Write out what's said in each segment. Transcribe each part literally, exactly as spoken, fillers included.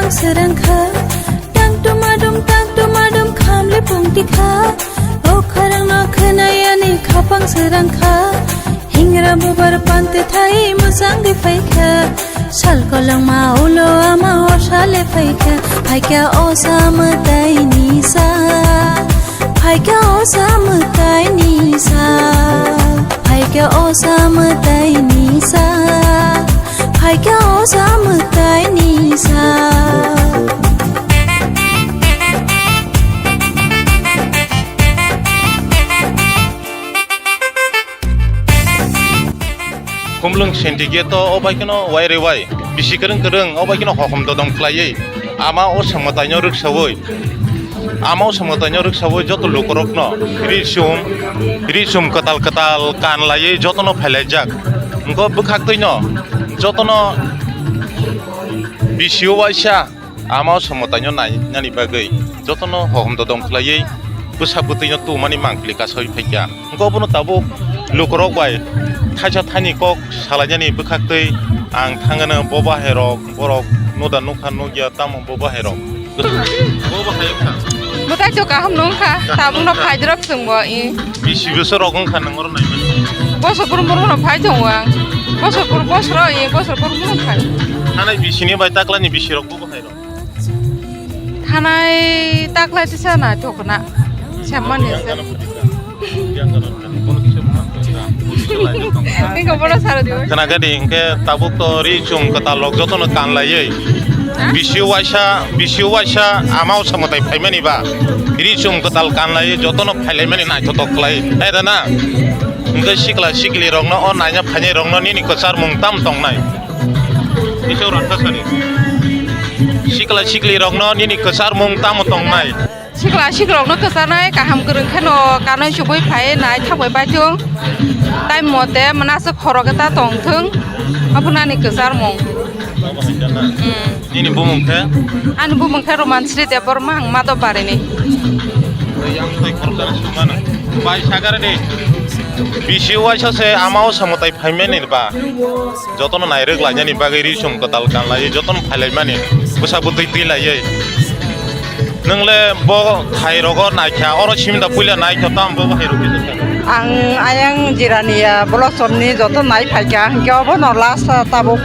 Srangkha, tang tumadum, tang tumadum, khamle pungti kha. O kharang no khwnayani khapang srangkha. Hingra bubar pante thai musang di phaikha. Sal kolong ma ulo ama horsale phaikha. Phaikha o sa mwtai ni sa. Phaikha o sa mwtai ni sa. Phaikha o sa mwtai ni sa. Phaikha o sa mwtai ni sa. Khumlwng sindike to o bai kheno wai re wai. Bisi kwrwng kwrwng o bai kheno hohom dodom khlaiwi. Ama o samwtaino rwksawi. Ama o samwtaino rwksawi joto lukurokno ri chum, ri chum kwtal kwtal kan laiwi jotono phailaijak. Wngkha bwkhaktwino jotono bisi o waisa ama o samwtaino nainani bagwi jotono hohom dodom khlaiwi bwsa bwtwino tumani mangpili kasawi phaikha. Wngkha obono tabuk lukurok bai thaisa thaini kok salainani bwkhaktwi ang thangano bo bahairok borok noda nukha nukya tamo bo bahairok. Bo bahai wngkha. Mwtai to kaham no wngkha, kaham tabukno wngkha. Phaidrop chwngbo i. Bisi bwsarok wngkha nang oro naimani? Bosor phuru moro phai tongo ang. Bosor phuru bosoro i, bosor phuru moro phai. Thanai bisini bai taklani bisirok bo bahairok. Thanai taklai tisa na thokna. Semmani se. Khwnakhadi hwnkhe tabuk to ri chum kwtal rok jotono kan laiwi. Ha? Bisi waisa, bisi waisa ama o samwtai phaimani ba. Ri chum kwtal kan laiwi jotono phailaimani naithotok khlai. Hai da na? Hwnkhe sikla sikli rokno o naina phainai rokno nini kwchar mung tam tongnai? Isok rangkha sani. Sikla sikli rokno nini kwchar mung tamo tongnai? Sikla sikrokno kwcharnai kaham kwrwng kheno kanwi chubui phai nai thangbai paithung. Time mote mwnaswk khorok ta tongthung. Abono ani kwcharmung. Abo hai jana. Mm. Nini bumung khe? Ani bumung khe Romansri Debbarma, ang Madhobbarini. Yang tei khorok jana sumana. Bai sagare de. Bisi waisa se ama o samwtai phaimani ba. Jotono nairwk lainani bagwi ri chum kwtal kan lai, jotono phailaimani. Bwsa bwtwi twi laiwi. Nwng le bo hai rogo naikha, oro simi da puila naikha, tamo bo hai rok kisa sa. Ang ayang Jirania block somni joto nai phaikha, hwnkhe obono last, ah, tabuk,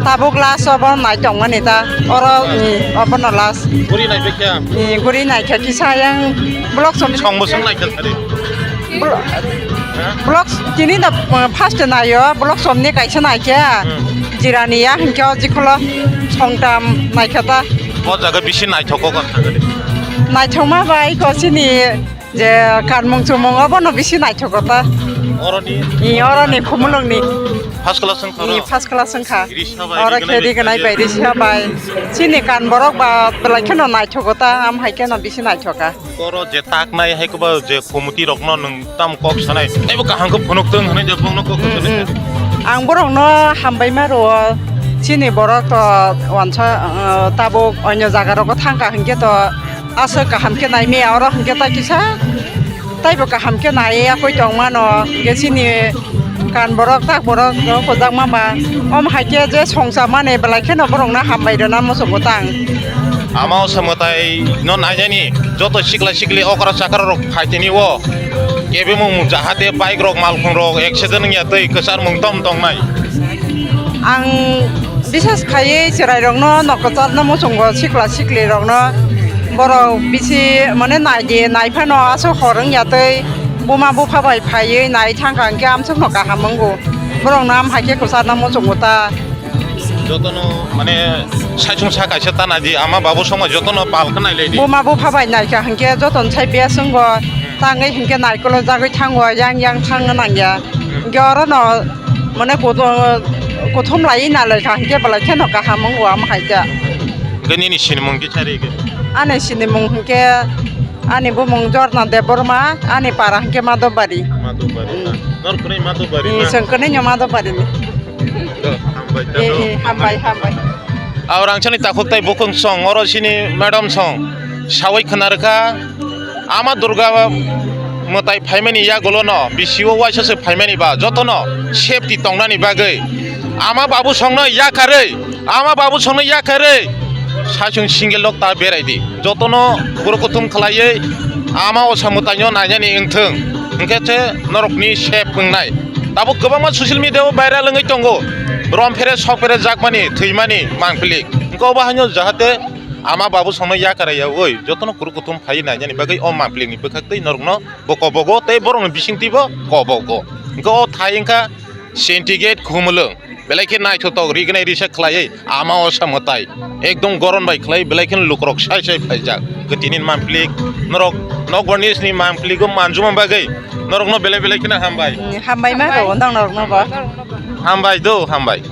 tabuk last obo nai tongmani ta, oro, i, obono last. Guri nai bekha? I, guri naikha kisa ayang block somni. Song bwswk naikha sari? Blo-, Ha? Block tini da, uh, first naio, block somni kaisa naikha. Hmm. Jirania hwnkhe o jikholo songtam naikha ta. O jaga bisi naithok kok ang thangani. Naithokma bai ko sini je kanmung chumung obono bisi naithok ta. Oroni? I, oroni Khumulwngni. First class wngkha oro? I, first class wngkha. Risa bai, oro riknai khe bai, riknai bai, risa bai. Sini kan borok ba belai kheno naithok ta, am hai kheno bisi naithok kha. Oro je taknai hai koba je committee rokno nwng tam kok sanai, teibo kaham khe phunuk tong hwnwi je bongno kok sanai. Mm, mm. Ang borokno hambai ma rwo, chini borok to wansa, uh, tabuk onyo jaga rogo thangkha hinkhe to aswk kaham khe nai maya oro hinkhe ta kisa teibo kaham khe nai yakui tong mano hinkhe chini Kan borok tak borok no kwchak mama. Om hai khe je songcha mani belai kheno borok no hambai rwna muchungo tang. Ama o samwtai no nainani joto sikla sikli okra chakra rok phaitini o kebemung jahate bike rok malkhung rok accident wngya tei kwchar mung tom tongnai. Ang bisas khaiwi chwrai rok no no kwchar no muchungo sikla sikli rok no borok bisi mane nai di nai phano aswk hor wngya tei buma bupha bai phaiwi nai thangkha hinkhe amswk no kaham wngo. Borok no am hai khe kwchar no muchungo ta. Jotono mane saichung sa kaisa ta nai di, ama babu songma jotono pal khe nai lai di. Buma bupha bai nai kha hinkhe jotono sai bes wngo, tangwi hinkhe naikolo jagwi thango, yang yang thang nang ya. Hinkhe oro no mane kodo-, kothom lai na lai kha hinkhe belai kheno kaham wngo ama hai khe. Hinkhe nini sinimung kisa ri khe? Ani sinimung hinkhe Ani bumung Jorna Debbarma, ani para hwnkhe Madhobari. Madhobari na? Nor kwnwi Madhobari na? Chwng kwnwi no Madhobari ni. Do, hambai ta do. Eh, eh, hambai, hambai. Aw rangchani takhuk tai bukhung song, oro sini madam song. Sawi khna rwkha, Ama Durga mwtai phaimani yagulo no, bisi o waisa se phaimani ba, jotono safety tongnani bagwi. Ama babu songno yakarwi, Ama babu songno yakarwi saichung single lok ta berai di. Jotono kuro kuthum khlaiwi ama osa mwtaino nainani wngthung. Hwnkhe se norokni sep wngnai. Tabuk kwbangma social media o viral wngwi tongo. Rom phere sok phere jakmani thwimani mangpili. Hwnkhe obo haino jahate ama babu songno yakarwi yaui jotono kuro kuthum phaiwi nainani bagwi o mangpili ni bwkhak twi norokno bo kobogo tei borokni bisingtwi bo kobogo. Hwnkhe o thai wngkha Sentigate Khumulwng. Belai khe naithotok rignai risa khlaiwi ama osa mwtai ekdom goron bai khlai belai kheno lukurok sai sai phaijak. Kwtini mangplik norok nok barnis ni mangplik o manjuma bagwi norokno belai belai kheno hambai. Hambai ma rw nang norokno bo. Hambai do hambai.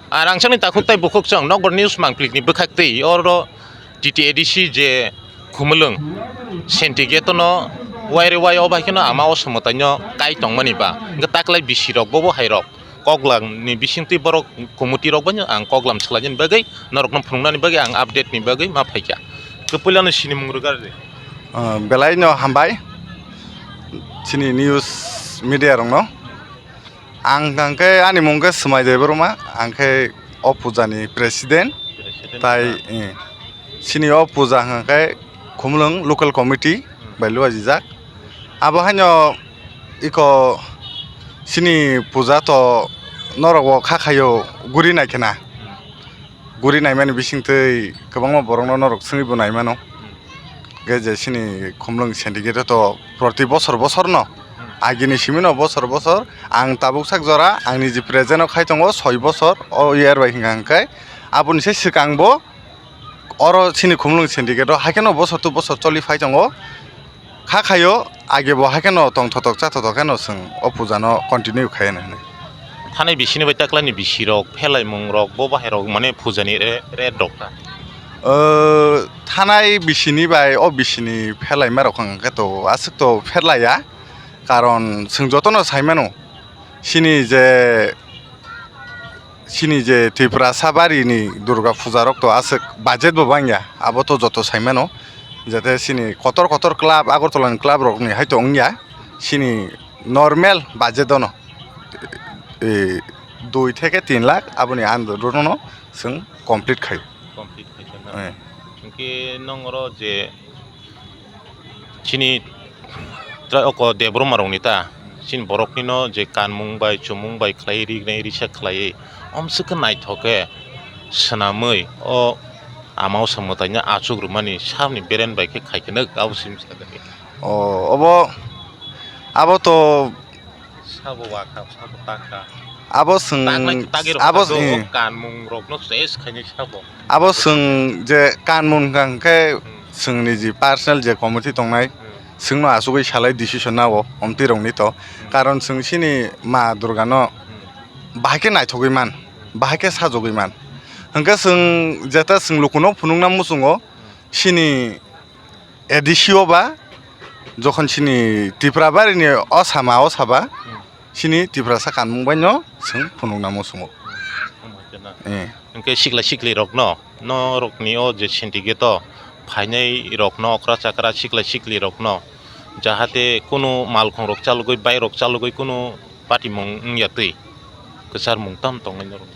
Ar ang sani takhuk tai bukhuk chwng nok barnis mangplik ni bwkhak twi oro T T A D C je Khumulwng Sentigate no waire wai o bai kheno ama o swmwtaino kai tongmani ba hwnkhe taklai bisi rok bobo hai rok koklam ni bisingtwi borok committee rok bai ang koklam swlainani bagwi norok no phunuknani bagwi ang update ni bagwi ma phaikha. Kwpwilano sinimung rwgar di. Ah, belai no hambai chini news media rok no. Ang hwnkhe ani mung khe Swmai Debbarma, ang khe o puja ni president. President tai na? Eh, chini o puja hwnkhe Khumulwng local committee bai luajijak. Abo haino iko chini puja to norok bo kha khaio guri nai khena. Guri naimani bisingtwi kwbangma borokno norok swngwi bo naimano. Hwnkhe je chini Khumulwng Sentigate to proti bosor bosor no agini simi no bosor bosor ang tabuk sak jora ang niji present o khai tongo soi bosor o year bai hwnka hwnkhe aboni se swkang bo oro chini Khumulwng Sentigate o haikhe no bosor to bosor choli phai tongo. Kha khaio, age bo hai kheno tongthotok chathotok kheno chwng o puja no continue khai hwnwi. Thanai bisini bai taklai ni bisi rok, phelai mung rok, bo bahai rok mane puja ni re, re rok ta. O, thanai bisini bai o bisini phelai ma rok hwnkhe to aswk to pherlaiya, karon chwng jotono sai mano. Chini je, chini je Tiprasa bari ni Durga puja rok to aswk budget bo bangya, abo to joto sai mano. Jate chini kotor kotor club, Agartala ni club rok ni hai to wngya, chini normal budget o no, eh, dui theke tin lakh aboni under o no chwng complete khai. Complete khai khe na. Eh. Hwnkhe nong oro je chini tra-, oko Debbarma rokni ta, chini borokni no je kanmung bai, chumung bai khlai, rignai risa khlai, omswk khe naithok khe swnamwi o ama o samwtai no achuk rwmani sakni beren bai khe khai khe nuk abo simi sakani. O, obo, abo to Sabo wakha, sabo takha. Abo swng, Taklai tagwi rok abo, kha do, eh. O kanmung rokno ses khainai sabo. Abo swng je kanmung hwnkha hwnkhe Hmm. swngni je personal je committee tongnai, Hmm. swngno achugwi salai decision nao omtwi rokni to. Hmm. Karon swng chini ma Durgano Hmm. bahai khe naithogwi man, Hmm. bahai khe sajogwi man. Hwnkhe swng jeta swng lukuno phunukna muchungo, Hmm. chini A D C o ba, jokhon chini Tipra bari ni o sama o saba, Hmm. chini Tiprasa kanmung bai no chwng phunukna muchungo. Hmm, hmm, hmm. Eh. Hwnkhe sikla sikli rok no, norok ni o je syndicate o phainai rok no, okra chakra sikla sikli rok no, jahate kunu malkhung rok chalogwi, bike rok chalogwi kunu patimung wngya twi, kwcharmung tam tongnai norok.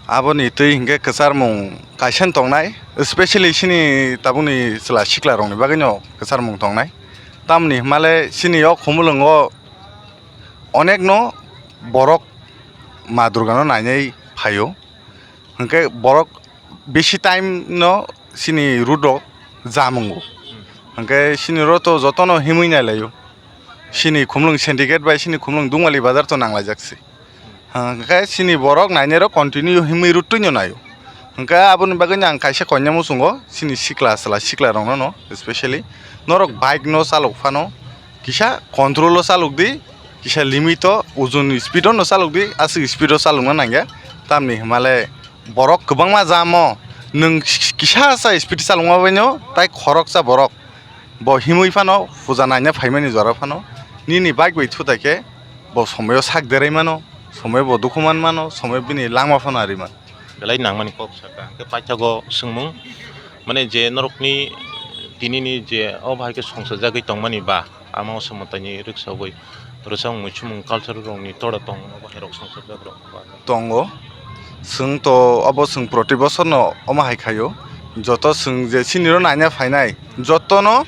Aboni twi hinkhe kwcharmung kaisa tongnai, especially chini tabukni chwla sikla rokni bagwino kwcharmung tongnai. Tamoni hwnmale chini o Khumulwngo onekno borok Ma Durgano nainai phaio. Hinkhe borok bisi time no chini road rok jam wngo. Hmm. Hinkhe chini road o jotono himwi nailaio. Chini Khumulwng syndicate bai chini Khumulwng Dungmali bazar to nanglaijak se. Hinkhe chini borok nainai rok continue himwi road twino naio. Hinkhe aboni bagwi ang kaisa koinai muchungo chini sikla chwla sikla rokno no specially norok bike no chalok phano kisa control o chalok di, kisa limit o ujuni speed o no chalok di, aswk speed o chalokna nangya. Tamni hwnmale borok kwbangma jam o, nwng kisa sa speed chalokma bai no tai khoroksa borok bo himwi phano puja naina phaimani jora phano nini bike bai thutai khe bo somoyo sak derai mano, somoyo bo dukhu man mano, somoyo bini langma phano ari mano. Belai nangmani kok saka hwnkhe paithago swngmung mane je norokni tinini je o bahai khe songsajagwi tongmani ba ama o samwtaini rwksawi rwchapmung muichumung culture rokni toro tong o bahai rok songsajak rok ba. Tongo. Chwng to obo chwng proti bosor no omo hai khaio, joto chwng je sini ro naina phainai joto no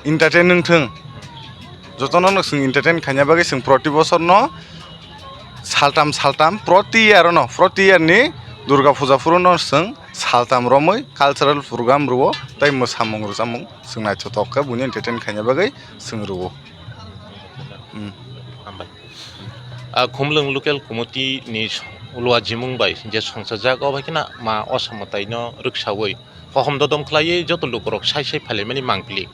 entertain wng thwng, joto no chwng entertain khaina bagwi chwng proti bosor no saltam saltam proti year no, proti year ni Durga Puja phuru no chwng saltam romwi cultural program rwo tei mwsamung rwchapmung chwng naithotok khe buini entertain khaina bagwi chwng rwo. Hmm. Hambai. A Khumlwng local committee ni s-, luajimung bai je songchajak, o bai kheno ma osamwtai no rwksawi hohom dodom khlaiwi joto lukurok sai sai phailaimani mangpili.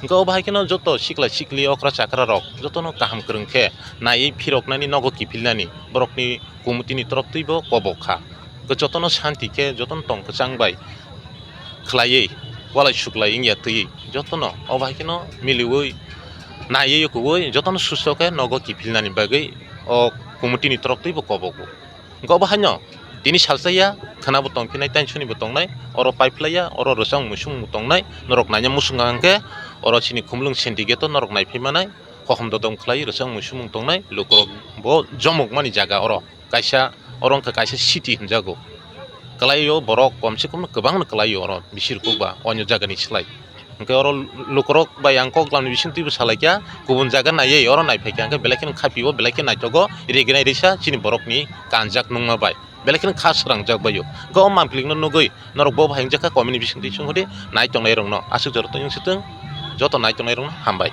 Hwnkhe o bahai kheno joto sikla sikli okra chakra rok jotono kaham kwrwng khe naiwi phiroknani nogo kiphilnani borokni committee ni torop twibo kobok kha. Hwnkhe jotono shanti khe jotono tong kwchang bai khlaiwi walai suklai wngya twiwi jotono o bahai kheno miliwi naiwi kuwi jotono susto khe nogo kiphilnani bagwi o committee ni torop twibo kobogo. Hwnkhe obo haino tini salsa ya, khwnabo tongphinai, tei sonibo tongnai, oro paiphlaiya, oro rwchapmung muisungmung tongnai, norok naina muchung hwnkhe oro chini Khumlwng syndicate-o norok naiphi manai, hohom dodom khlai rwchapmung muisungmung tongnai, lukurok bo jomokmani jaga oro kaisa, oro wngkha kaisa city hinjago. Kwlaio borok komse kom kwbangno kwlaio oro bisi rwkukba onyo jagani slai. Hwnkhe oro lukurok bai ang kok lamni bisingtwibo salaikha, kubun jaga naiwi oro naiphaikha, hwnkhe belai kheno khapio, belai khe naithogo, riginai risa chini borokni kanjak nungma bai, belai kheno kha srangjak baio. Hwnkhe o mangphilikno nugwi norok bo bahai wngjakha, comment ni bisingtwi chungkhodi nai tongnairokno, aswk jora tongwng swtwng, joto nai tongnairokno hambai.